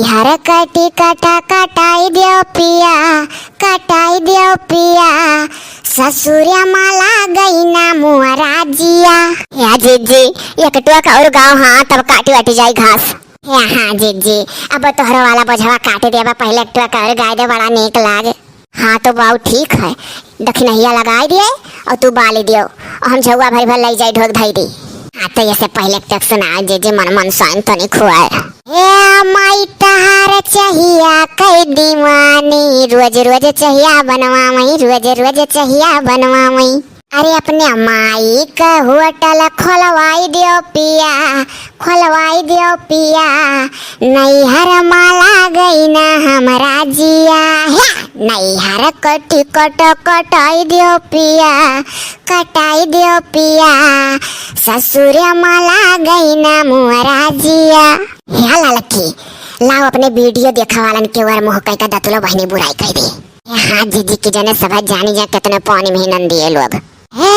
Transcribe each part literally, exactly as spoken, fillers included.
हर कटी कटा कटाई दियो पिया, कटाई दियो पिया, ससुरिया माला गई ना मुअरा जिया। या जीजी, एक टुआ का और गाओ, हाँ, तब काटी वाटी जाई घास। हे हाँ जीजी, अब तोहरो वाला बोझवा काटे देबा, पहिले एक टुआ का और गाय दे, बड़ा नीक लागे। हाँ तो बाऊ ठीक है, दखिनहिया लगाई दिए और तू बाली दियो और हम झउआ भरी भर लई जाई ढोक धई दी। हाँ तो ये से पहिले एक टुआ सुनाओ जीजी, मन मन साइन तनी खुआए। हे माई तहार चहिया कई दीवानी, रोज रोज चहिया बनवावई, रोज रोज चहिया बनवावई। अरे अपने माई का होटल खोलवाई दियो पिया, खोलवाई दियो पिया, नैहर माला गई ना हमरा जिया। हे नैहर कटी कट कटाई दियो पिया, कटाई दियो पिया, ससुर माला गई ना मुअरा जिया। हे ललकी, लाओ अपने वीडियो देखा वालन के वर मुँह कई का दतुलो बहिनी बुराई कई दी। हाँ जीजी की जने सब जानी जा कितने पानी में ही नंदी है लोग। हे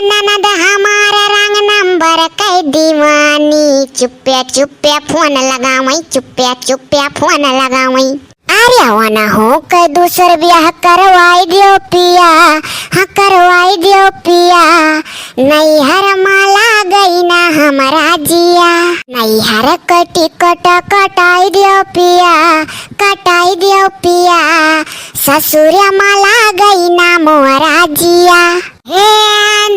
ननद हमार रंग नंबर कई दीवानी, चुप्पे चुप्पे फोन लगावई, चुप्पे चुप्पे फोन लगावई। अरे वना हो के दूसर ब्याह करवाई दियो पिया, हाँ करवाई दियो पिया, नैहर माला गई ना हमरा जिया। नैहर कटी कट कटाई दियो पिया, कटाई दियो पिया, ससुर माला गई ना मोरा जिया। हे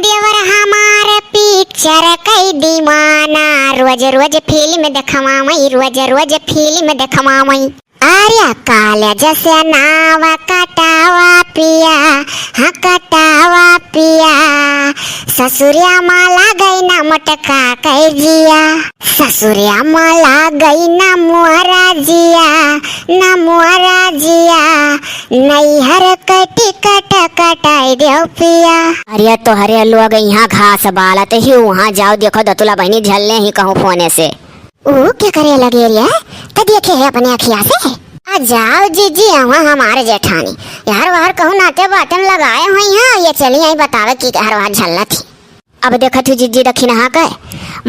देवर हमार पिक्चर कई दीवाना, रोज रोज फिल्म देखवावई, रोज रोज फिल्म देखवावई। अरे कॉलेज से नाव कटावा पिया, हाँ कटावा पिया, ससुरिया माला गई ना मोटका कई जिया। ससुरिया माला गई ना मोरा जिया, ना मोरा जिया, नैहर कटी कट कटाई देव पिया। अरे तोहरे लोग यहाँ घास बालत ही, वहाँ जाओ देखो दतुला बहिनी झल्ले ही कहूँ फोने से। ऊ के करे लगे रे? त देखे है अपने अखिया से। आ जाओ जीजी, आवा हमारे जेठानी। यार वार कहूँ नाते बातन लगाए हुई हैं, ये चली आई बतावे कि हर वार झल्ला थी। अब देखत हूँ जीजी दखिनहा के,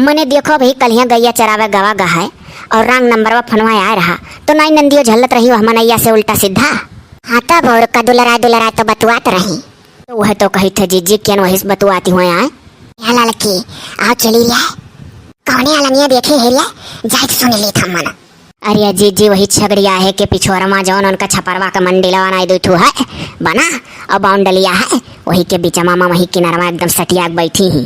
मने देखो भाई कलिया गैया चरावे गवा गहा है और रंग नंबर वा फोनवा आए रहा, तो नाई नंदियो झल्लत रही वह मनैया से उल्टा सीधा। हाँ तब और का दुलराय दुलराय तो बतुआत रही। तो वह तो कही थे जीजी केन वही से बतुआती हुए आए। या ललकी, आओ चली रे। कौने अलनिया देखे है रे? जाइत सुन ली था मन। अरे जीजी, वही छगड़िया है के पिछोरमा जौन उनका छपरवा का मंडिलवा नाई दुई ठू है बना, और बाउंडलिया है, वही के बीचमा मा वही किनारवा एकदम सटिया के बैठी ही।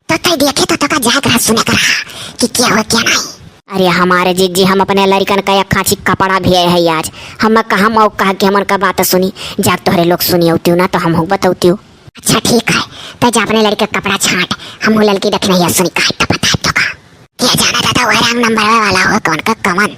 तो तै देखे तो तका जाए करा सुने करा कि क्या हो क्या नहीं। अरे हमारे जीजी, हम अपने लड़िकन का एक खांची कपड़ा भी है आज, हम कहा मौका कहा कि हम उनका बात सुनी, जाग तोहरे लोग सुनी होती ना तो हम हो बताती। अच्छा ठीक है, तै जा अपने लड़के का कपड़ा छांट, हम ललकी दखिनहिया सुनी काहे तो बता तो का। के जाना दादा, वह रंग नंबर वाला हो कौन का कमन।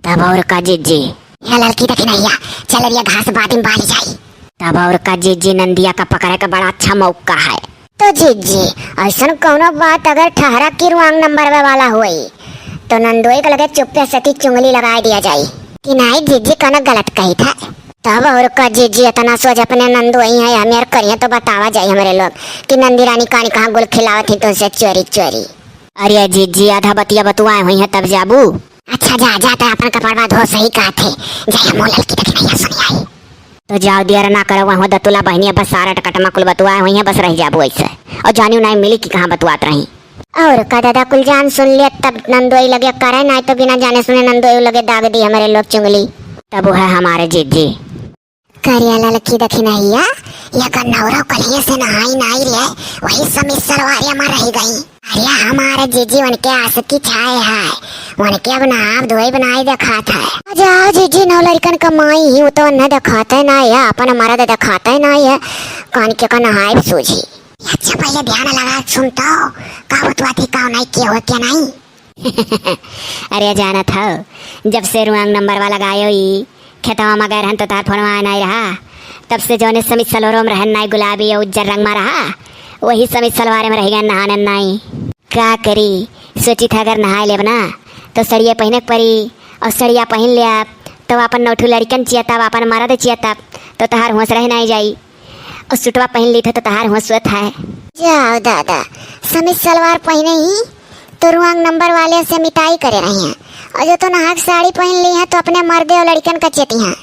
तब और का जीजी। या ललकी दखिनहिया, चल रे घास बादी में बाली जाई। तब और का जीजी, नंदिया का पकड़े का बड़ा अच्छा मौका है। तो जीजी, ऐसन कौनो बात अगर ठहरा की रंग नंबर वाला होई, तो नंदोई के लगे चुप्पे से की चुंगली लगाए दिया जाई। कि नाई जीजी, कौनो गलत कही था। तब और का जीजी, इतना सोच अपने नंदोई है, हमें और करिए तो बतावा जाई हमरे लोग कि नंदी रानी कानी कहाँ गुल खिलावत ही तुमसे चोरी चोरी। अरे जीजी, आधा बतिया बतुआए हुई है तब जाबू। अच्छा जा, जा, तै अपन कपड़वा धो, सही कहत है। जाए हम ललकी दखिनहिया सुनी आई। तो जाओ दियर ना करो, वहाँ दतुला बहिनिया बस सारा टकटमा कुल बतुआए हुई है, बस रह जाबू ऐसे। और जानियो नाई मिली कि कहाँ बतुआत रही। और का दादा कुल जान सुन ले तब नंदोई लगे करे, नाई तो बिना जाने सुने नंदोई लगे दाग दी हमरे लोग चुंगली। तब वो है हमारे जीजी। करिया ललकी दखिनहिया, या गन्नौरा कलिए से नहाई नाई रे, वही समीज सलवारिया मा रह गई। अरे हमारे जीजी उनके आशिकी छाए है, उनके अब नहाब धोई बनाई देखात है। जाओ जीजी, नौ लड़कन का माई ही, वो तो उन्हें देखाते ना है, अपन मरद देखाते ना है, कान के का नहाए सूझी। अच्छा पहले ध्यान लगा सुन तो, का बतुआ थी का नहीं, के हो के नहीं। अरे जानत हो, जब से रुआंग नंबर वाला गायो ई खेतवा मा गए रहन तो तार फोनवा आए नाई रहा, तब से जौने समीज सलवारो मा रहन नाई गुलाबी और उज्जर रंग मा रहा, वही समीज सलवारे मा रह गए नहाने नाई। का करी, सोची था अगर नहाए लेब ना तो सड़िया पहने के परी, और सड़िया पहन लेब तो अपन नौठू लड़कन चियतब, अपन मरद चियतब, तो तहार होश रह नाई जाई। और सुटवा पहन ली था तो तहार होश होत है। जाओ दादा, समीज सलवार पहने ही तो रुआंग नंबर वाले से मिताई करे रही हैं, और जो तो नहाक साड़ी पहिन ली है तो अपने मर्दे और लड़िकन का चेती हैं।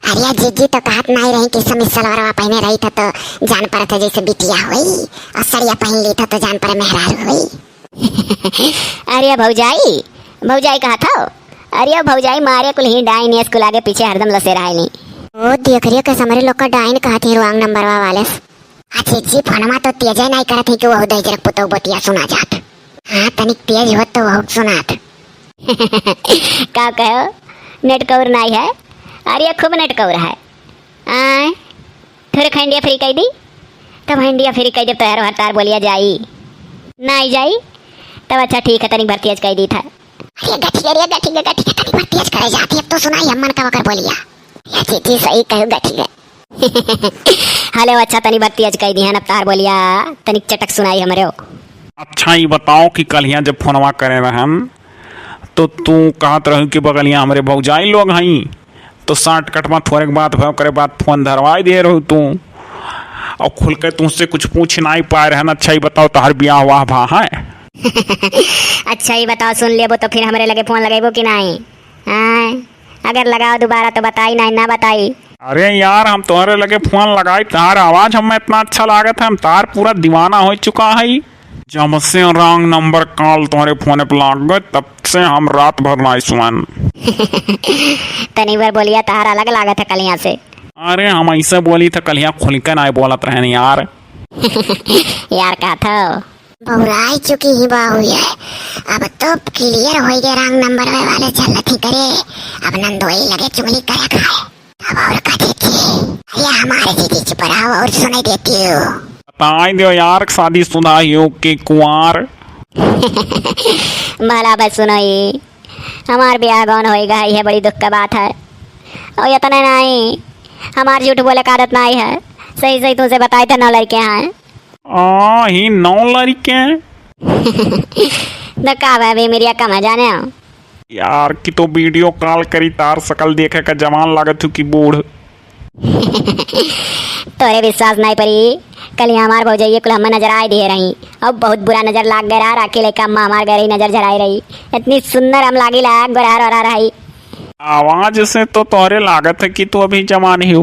अरे जीजी तो कहत नाई रही कि समीज सलवारवा पहिने रही था तो जान पड़त है जैसे बिटिया हुई और सड़िया पहिन ली था तो जान पड़े मेहरारू हुई। अरे भौजाई, भौजाई कहत हो? अरे भौजाई मारे कुल ही डाइन, ये कुल आगे पीछे हरदम लसे रहली। ओ देख रही हो कैसे हमरे लोग का डाइन कहत ही wrong नंबरवा वाले से। आ जीजी फोनमा तो तेजे नाई करत ही कि वहु दहिजरक पुतौ बतिया सुना जात। हाँ तनिक तेज होत तो वहु सुनात। का कहो, नेट कौर नाई है? अरे खूब नेट कौर है। आय, थोड़े खा इंडिया फ्री कह दी, तब इंडिया फ्री कह दे, तोहर हतार बोलिया जाई, नाई जाई, तब अच्छा ठीक है, तनिक भर तेज कह दी था। अरे गठिया रे, गठिया, गठिया, तनिक भर तेज करे जाती, अब तो सुनाई अम्मन का वकर बोलिया। या जीजी सही कहू गठिया। हेलो, अच्छा तनी भर तेज कह दी है, अब तोहर बोलिया तनिक चटक सुनाई हमरे हो। अच्छा, ई बताओ कि कलिया जब फोनवा करे रहन, तो तू कहत रहू कि बगलिया हमरे भौजाई लोग हई, तो shortcut में थोड़े बात भव करे बाद फोन धरवाई दे रहू तू, और खुल के तुमसे कुछ पूछ नाई पाए रहन। अच्छा, ई बताओ, तोहर बियाह वाह भा है? अच्छा, ई बताओ, सुन लेबो तो फिर हमरे लगे फोन लगेबो कि नाई? हाँ, अगर लगाओ दोबारा तो बताई, नाई ना बताई। अरे यार, हम तोहरे लगे फोन लगाई, तोहार आवाज हमें इतना अच्छा लागत है, हम तार पूरा दीवाना हो चुका है। जब से wrong नंबर कॉल तोहरे फोन पे लाग गए, तब से हम रात भर नाई सुअन। तनी बार बोलिया, तोहार अलग लागत है कलिया से। अरे हम ऐसे बोली था, कलिया खुल के नाई बोलत रहन यार। यार का था? बौराई चुकी ही बाहु है। अब तो clear होई गए wrong नंबर में वाले चलत ही करे। अब नंदोई लगे चुगली करे खाए। अब और का जीजी? अरे हमारे जीजी चुप रहो और सुनाई देती हो। बताई दो यार, शादीशुदा हो कि कुंवार? भला बस सुनो ये, हमार ब्याह गौन होई गई है, बड़ी दुख का बात है। और इतने नहीं, हमार झूठ बोले का आदत नहीं है। सही सही तुमसे बताए थे, नौ लड़के हैं। आ, ही नौ लड़के? तो का भाई, मेरी अक्का मैं जाने हो? यार, कि तो video call करी, तार शकल देखे का जवान लागत हूँ कि बूढ़। तोरे विश्वास नहीं परी, कल ही हमार भौजाइये कुल हमें नजर आए दिए रही, और बहुत बुरा नजर लाग गया रहा। राखी लेके अम्मा हमार गए रही, नजर झराई रही, इतनी सुंदर हम लागी ला, गोरहर ओरहर रही। आवाज से तो तोहरे लागत है कि तू अभी जवान ही हो।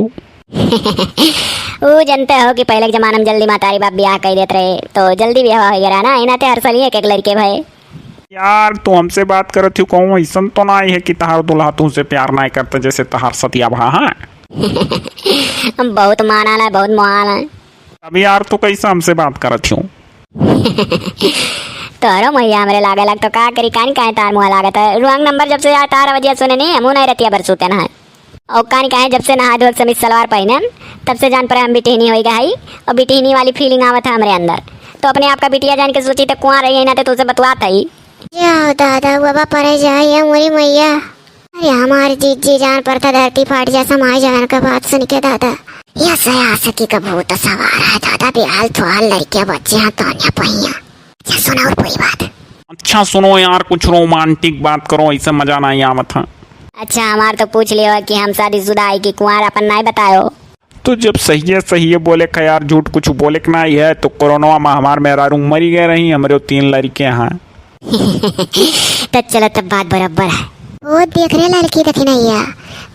ऊ जनते हो कि पहले के जमाना में जल्दी महतारी बाप ब्याह कर देत रहे, तो जल्दी ब्याह हो गया ना, इनाते हर साल ही एक एक लड़के भए। यार, तू हमसे बात करत हो, कहूँ ऐसन तो नाई है कि तहार दुल्हा तुमसे प्यार नाई करता जैसे तहार सतिया भा है? हम बहुत माना ला, बहुत मोहाल है। अब यार, तू कैसे हमसे बात करत हो? तोहरो मैया हमरे लागे लग तो का करी, कानी काहे तार मुँह लागत है? Wrong नंबर जब से यार तार वजह सुने नहीं, हमू नहीं रतिया भर सूते ना है। और कानी काहे जब से नहा धो के समीज सलवार पहनन, तब से जान पड़े हम बिटिहनी होई गई, और बिटिहनी वाली feeling आवत है हमरे अंदर। तो अपने आप का बिटिया जान के सोची तो कुआं रही है ना, तो तुझसे बतवात है। या दादा, बाबा परे जाए या मोरी मैया। अरे हमार जीजी जान पड़ता धरती फाट जा, समाई जान का बात सुन के दादा। या सया सकी का भूत सवार है दादा, बेहाल थोहाल लड़कियां बच्चे हैं, तानिया पहिया। अच्छा सुनाओ पूरी बात। अच्छा सुनो यार, कुछ romantic बात करो, ऐसे मजा नहीं आवत है। अच्छा, हमार तो पूछ लियो कि हम शादीशुदा है कि कुंवार, अपन नहीं बतायो। तो जब सहिए सहिए बोले का यार, झूठ कुछ बोले के नहीं है, तो कोरोना में हमार मेहरारू मरी गए रही, हमरे तीन लड़के हैं। तो चलो, तब बात बराबर है। वो देख रहे लड़की देखी नहीं है,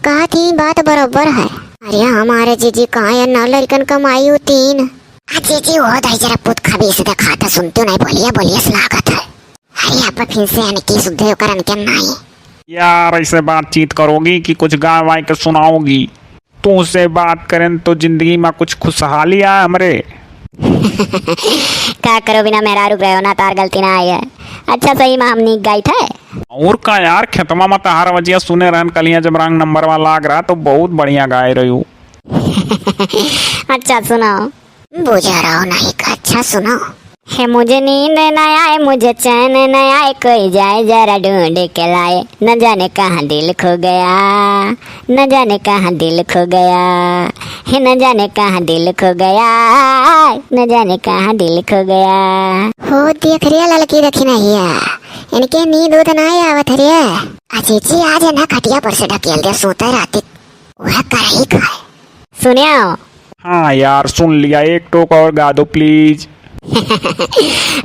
कहा थी बात बराबर है। अरे हमारे जीजी कहाँ है, नौ लड़कन कमाई हो तीन। आ जीजी, वो दाई जरा पुत खबीस दिखाता, सुनती नहीं, बोलिए, बोलिए, लागत है। अरे अब फिर से अनकी सुधे ओकर अनके नाई। यार, ऐसे बातचीत करोगी कि कुछ गाय वाय के सुनाओगी? तू से बात करें तो जिंदगी में कुछ खुशहाली आए हमरे। का करो, बिना मेहरारू के रहो ना, तार गलती ना आई है। अच्छा, सही में हम नीक गाइत है। और का यार, खेतवा में तहार वजिया सुने रहन कलिया, जब wrong नंबर वाला लाग रहा तो बहुत बढ़िया गाए रही हूँ। अच्छा सुनो। बुझा रहो नहीं का, अच्छा सुनो। है मुझे नींद न आए, मुझे चैन न आए, कोई जाए जरा ढूंढ के लाए, न जाने कहाँ दिल खो गया, न जाने कहाँ दिल खो गया, है न जाने कहाँ दिल खो गया, न जाने कहाँ दिल खो गया। हो देख रे ललकी रखी नहीं है, इनके नींद उद ना आवत रे। अजीजी आज ना खटिया पर से ढकेल दे, सोते रहती वह करही खाए। सुनियो। हाँ यार, सुन लिया, एक टोक और गा दो please।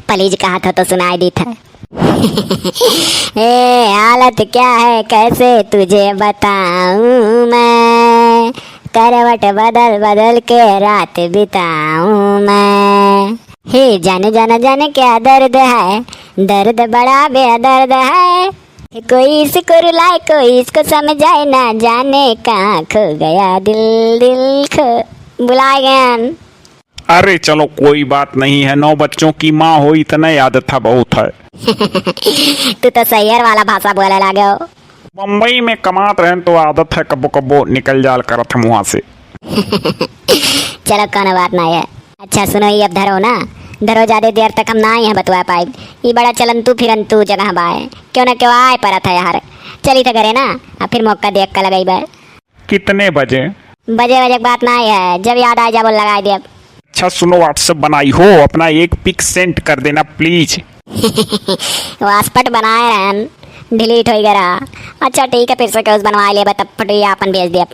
Please कहा था तो सुनाई दी था। ए, हालत क्या है, कैसे तुझे बताऊं मैं, करवट बदल बदल के रात बिताऊं मैं। हे जाने जाने जाने क्या दर्द है, दर्द बड़ा बेदर्द है। कोई इसको रुलाए, कोई इसको समझाए, ना जाने कहाँ खो गया दिल, दिल खो, भुलाए गए। अरे चलो, कोई बात नहीं है, नौ बच्चों की माँ हो, इतने आदत है, बहुत है। तू तो शहर वाला भाषा बोले लागे हो। बम्बई में कमात रहन तो आदत है, कब्बो कब्बो निकल जाल करत हम वहाँ से। चलो, कोनो बात ना है। अच्छा सुनो, ये अब धरो ना, धरो, ज्यादा देर तक हम ना यहाँ बतवा पाइब। ये बड़ा चलंतू फिरंतू जगह बाय, क्यों ना क्यों आए परत है यार। चली थे घरे ना, अब फिर मौका देख कर लगाई बाय। कितने बजे? बजे बजे की बात ना है, जब याद आ जाए बोल लगाई दे अब। अच्छा सुनो, WhatsApp बनाई हो अपना, एक पिक सेंड कर देना प्लीज। वासपट बनाए रहन, डिलीट हो गया रहा। अच्छा ठीक है, फिर से केहू बनवा ले, तब फटुया अपन भेज दे।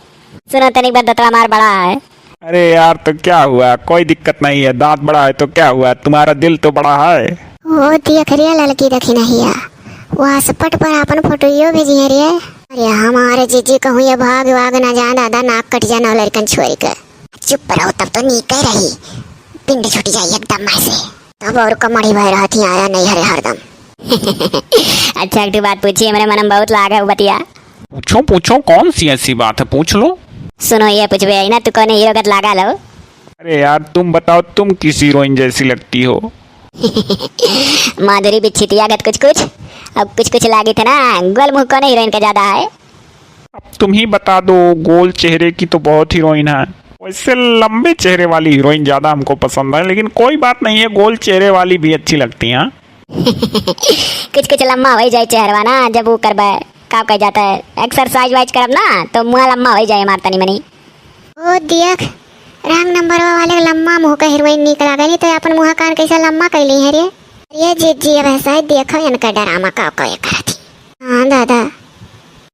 सुनो तनिक बार दतवा मार बड़ा है। अरे यार, तो क्या हुआ, कोई दिक्कत नहीं है, दांत बड़ा है तो क्या हुआ, तुम्हारा दिल तो बड़ा है। ओ देख रे ललकी दखिनहिया, वासपट पर अपन फोटोइयो भेजिए रे। अरे हमारे जीजी कहूँ ये भाग वाग ना जाए दादा, नाक कट जाए नौ लड़कन छोड़ के। चुप रहो, तब तो नीके रही, पिंड छूट जाई एकदम में से। तब और कमड़ी भय रहती आया नहीं हरे हरदम। अच्छा एक ठो बात पूछी, हमरे मन में बहुत लाग है बतिया। पूछो पूछो, कौन सी ऐसी बात है, पूछ लो। सुनो ये पूछबे आई ना, तू कौन हीरो गत लागा लो? अरे यार तुम बताओ, तुम किस हीरोइन जैसी लगती हो? माधुरी दीक्षितिया गत कुछ कुछ, अब कुछ कुछ लागी थे ना। गोल मुँह कौन हीरोइन का ज्यादा है? अब तुम ही बता दो, गोल चेहरे की तो बहुत हीरोइन है। वैसे लंबे चेहरे वाली हीरोइन ज्यादा हमको पसंद है, लेकिन कोई बात नहीं है, गोल चेहरे वाली भी अच्छी लगती हैं। कुछ कुछ लम्बा हो ही जाए चेहरवा ना, जब वो करबे, का कह जाता है, एक्सरसाइज वाइज करब ना तो मुँह लम्बा हो ही जाए हमार तनी मनी। ओ देख, रंग नंबरवा वाले के लम्बा मुँह का हीरोइन निक लागली, तो अपन मुँह कान कैसे लम्बा कैली है रे? अरे जीजी, अब ऐसा ही देखो इनका ड्रामा का कोई करती। हाँ दादा।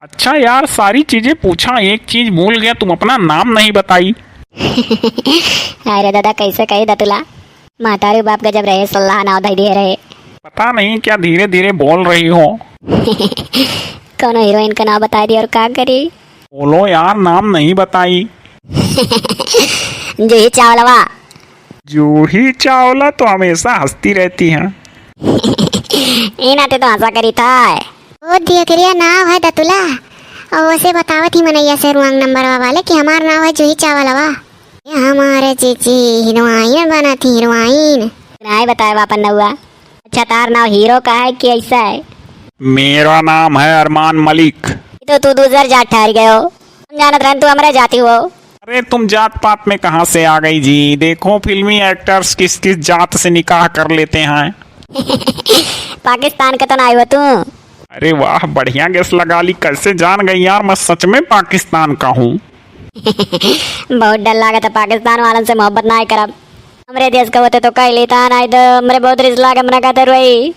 अच्छा यार, सारी चीजें पूछा, एक चीज भूल गया, तुम अपना नाम नहीं बताई। अरे दादा, कैसे कही दतुला, महतारी बाप का जब रहे सल्लाह नाव धई दिए रहे। पता नहीं क्या धीरे धीरे बोल रही हो। कौनो हीरोइन का नाम बताई दी और का करी? बोलो यार, नाम नहीं बताई। जूही चावलवा। जूही चावला तो हमेशा हंसती रहती हैं। ई नाते तो हंसा करी था। ओ दियकरिया नाव है दतुला, और उसे बतावत ही मनैया से रुआंग नंबर वाले कि हमार नाव है जूही चावलवा। ये हमारे जीजी हीरोइन बना थी, हीरोइन। नाय बताए बापन नौआ। अच्छा, तार नाव हीरो का है कि ऐसा है? मेरा नाम है अरमान मलिक। ये तो तू दूसर जात ठहर गए हो। हम जानत रहन तू हमरे जाति हो। अरे, तुम जात पात में कहाँ से आ गई जी? देखो, फिल्मी एक्टर्स किस किस जात से निकाह कर लेते हैं। पाकिस्तान के तो ना आए हो तू? अरे वाह, बढ़िया गेस लगा ली। कैसे जान गई यार, मैं सच में पाकिस्तान का हूँ। बहुत डर लागत है, पाकिस्तान वालन से मोहब्बत ना करब। हमरे देश का होते तो कह लेता, नहीं तो हमरे बहुत रिस लागे, मना कहते रोई।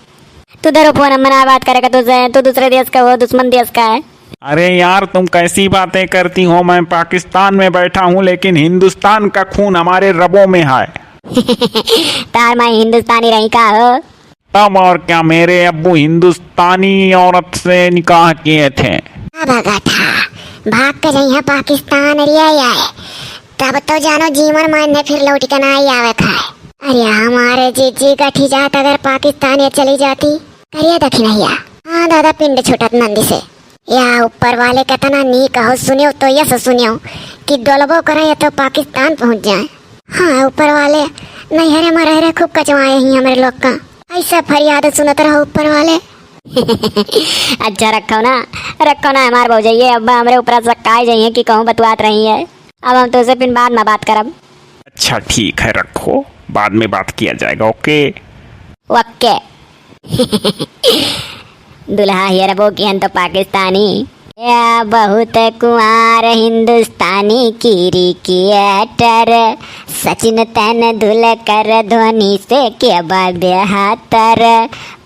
तू धरो फोन, हम मना बात करेगा तुझसे, तू दूसरे देश का हो, दुश्मन देश का है। अरे यार, तुम कैसी बातें करती हो? मैं पाकिस्तान में बैठा हूँ, लेकिन हिंदुस्तान का खून हमारे रगों में है। तार माई हिंदुस्तानी रही का हो? तब और क्या, मेरे अब्बू हिंदुस्तानी औरत से निकाह किए थे। अब गधा, भाग के जइहा पाकिस्तान रे आए, तब तो जानो जीवन मान्य फिर लौट के ना ही आवे था। अरे हमारे जीजी गठी जात अगर पाकिस्तान ये चली जाती, करिए दखिनैया। हाँ दादा, पिंड छूटत नंदी से। या ऊपर वाले कितना नीक हो, सुनियो तो यस सुनियो कि डोलबो करे तो पाकिस्तान पहुंच जाए। हाँ ऊपर वाले, नैहरे में रह रहे खूब कचवाए ही हमरे लोग का। ऐसा फरियाद सुनत रहो ऊपर वाले। अच्छा रखो ना, रखो ना हमार भौजैये, अब हमरे ऊपर शक आए जाइए कि कहूँ बतवात रही है। अब हम तुझसे फिर बाद में बात करब। अच्छा ठीक है, रखो, बाद में बात किया जाएगा। ओके। ओके। दुल्हा हेरबो किहन तो पाकिस्तानी। या बहुत कुंवार हिंदुस्तानी क्रिकेटर, सचिन तेंदुलकर धोनी से के बा बेहतर।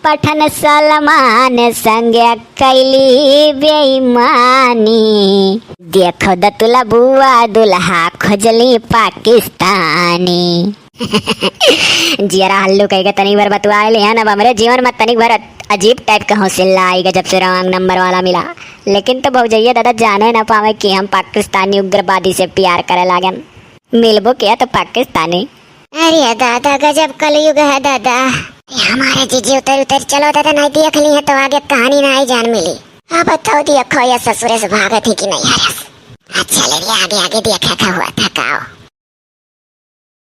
पठान सलमान संग कैली बेईमानी। देखो दतुला बुआ दुल्हा खोजली पाकिस्तानी। जियरा हल्लू कह के तनिक भर बतुआ ले हैं। अब हमरे जीवन में तनिक भर अजीब टाइप का हौसला आई गया जब से रॉन्ग नंबर वाला मिला। लेकिन तो भौजैया दादा जाने ना पावे कि हम पाकिस्तानी उग्रवादी से प्यार करे लागन। मिलबो किया तो पाकिस्तानी। अरे दादा, गजब कलयुग है दादा। अरे हमारे जीजी उतर उतर चलो दादा, नहीं देख ली है तो आगे कहानी ना आई जान मिली। अब बताओ देखो ये ससुरे से भागत ही कि नहीं हरस। अच्छा ले रे, आगे आगे देखा का हुआ था काओ।